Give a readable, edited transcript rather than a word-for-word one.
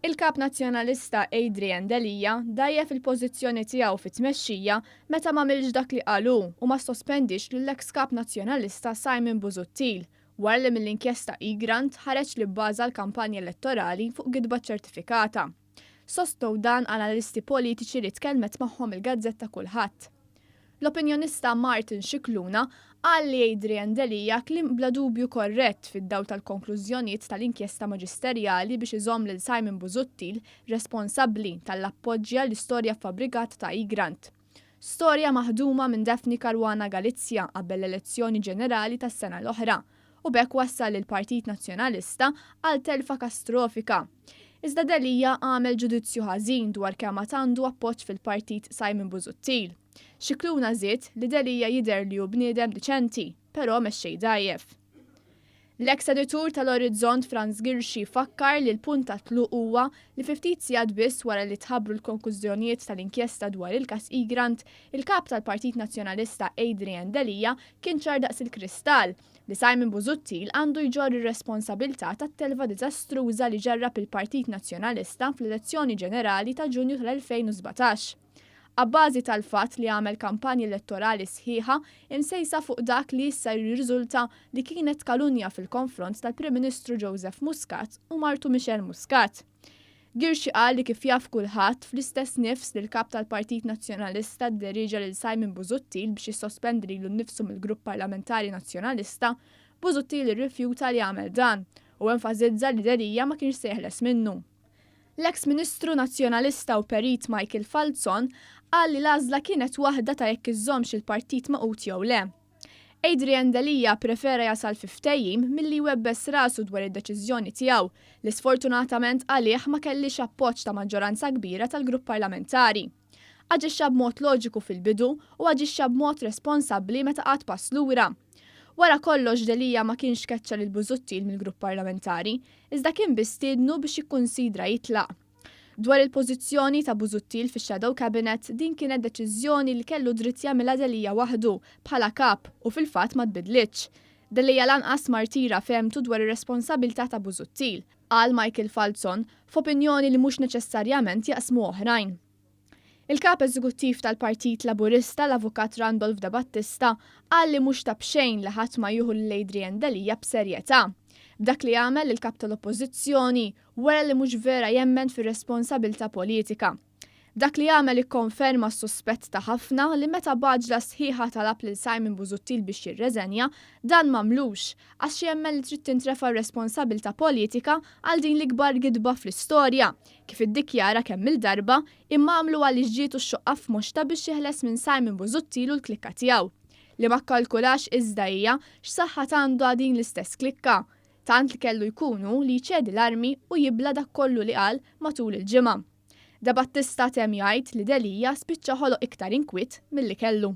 Il-Kap Nazzjonalista Adrian Delia dgħajjef il-pożizzjoni tiegħu fit-tmexxija meta m'għamilx dak li qal hu u ma ssospendiex lill-eks Kap Nazzjonalista Simon Busuttil wara li mill-inkjesta Egrant ħareġ li bbaża l-kampanja elettorali fuq gidba ċertifikata. Sostnew dan analisti politiċi li tkellmet magħhom il-gazzetta Kulħadd. L-opinjonista Martin Scicluna qal li Adrian Delia kliem bla dubju korrett fid-dawl tal-konklużjonijiet tal-inkjesta maġisterjali biex iżomm lil Simon Busuttil responsabbli tal-appoġġja l-istorja fabbrikata ta' Egrant. Storja maħduma minn Daphne Caruana Galizia qabel l-elezzjoni ġenerali tas-sena l-oħra u b'hekk wassal lill-Partit Nazzjonalista għal telfa kastrofika. Iżda Delia għamel ġudizzju ħażin dwar kemm għad għandu appoġġ fil-partit Simon Busuttil. Scicluna żied li Delia jidher li hu bniedem diċenti, però mexxej dgħajjef. L-eks editur tal-Orizzont Frans Ghirxi fakkar li l-punt ta' tluq huwa li fi ftit sigħat biss wara li tħabbru l-konkużjonijiet tal-inkjesta dwar il-każ Egrant, il-Kap tal-Partit Nazzjonalista Adrian Delia kien ċar daqs il-kristall li Simon Busuttil għandu jġorr ir-responsabilità tat-telfa diżastruża li ġarrab il-Partit Nazzjonalista fl-elezzjoni ġenerali ta' Ġunju tal-2017. Abbażi tal-fatt li għamel kampanja elettorali sħiħa imsejsa fuq dak li issa jirriżulta li kienet kalunja fil-konfront tal-Prim Ministru Joseph Muscat u martu Michelle Muscat. Ghirxi qal li kif jaf kulħadd, fl-istess nifs li l-Kap tal-Partit Nazzjonalista dderiġa lil Simon Busuttil biex jissospendi lilu nnifsu mill-Grupp Parlamentari Nazzjonalista, Busuttil irrifjuta li jagħmel dan u enfasizza li Delia ma kienx se jeħles minnu. L-eks Ministru Nazzjonalista u Perit Michael Falzon qal li l-għażla kienet waħda ta' jekk iżommx il-partit magħqud jew le. Adrian Delia prefera jasal fi ftehim milli jwebbes rasu dwar id-deċiżjoni tiegħu li sfortunatament għalih ma kellhiex appoġġ ta' maġġoranza kbira tal-grupp parlamentari. Aġixxa b'mod loġiku fil-bidu u aġixxa b'mod responsabbli meta qagħad pass lura. Wara kollox Delia ma kienx keċċa lil Busuttil mill-grupp parlamentari, iżda kien biss stiednu biex jikkunsidra jitlaq. Dwar il-pożizzjoni ta' Busuttil fix-Shadow Cabinet, din kienet deċiżjoni li kellu dritt jagħmilha Delia waħdu bħala kap u fil-fatt ma tbidlitx. Delia lanqas ma rtira fehmtu dwar ir-responsabilità ta' Busuttil, qal Michael Falzon, f'opinjoni li mhux neċessarjament jaqsmu oħrajn. Il-Kap Eżekuttiv tal-Partit Laburista, l-Avukat Randolph De Battista, qal li mhux ta' b'xejn li ħadd ma jieħu lil Adrian Delia b'serjetà. B'dak li għamel il-Kap tal-Oppożizzjoni wera li mhux vera jemmen fir-responsabilità politika. B'dak li għamel ikkonferma s-suspett ta' ħafna li meta b'għaġla sħiħa talab lil Simon Busuttil biex jirreżenja, dan m'għamlux għax jemmen li trid tintrefa' r-responsabilità politika għal din l-ikbar gidba fl-istorja, kif iddikjara kemm-il darba, imma għamlu għaliex ġietu x-xoqqa f'moxtha biex jeħles minn Simon Busuttil u l-klikka tiegħu. Li ma kkalkulax iżda hija x'saħħa għandha din l-istess klikka. Tant li kellu jkun hu li jċedi l-armi u jibla' dak kollu li qal matul il-ġimgħa. De Battista temm jgħid li Delia spiċċa ħoloq iktar inkwiet milli kellu.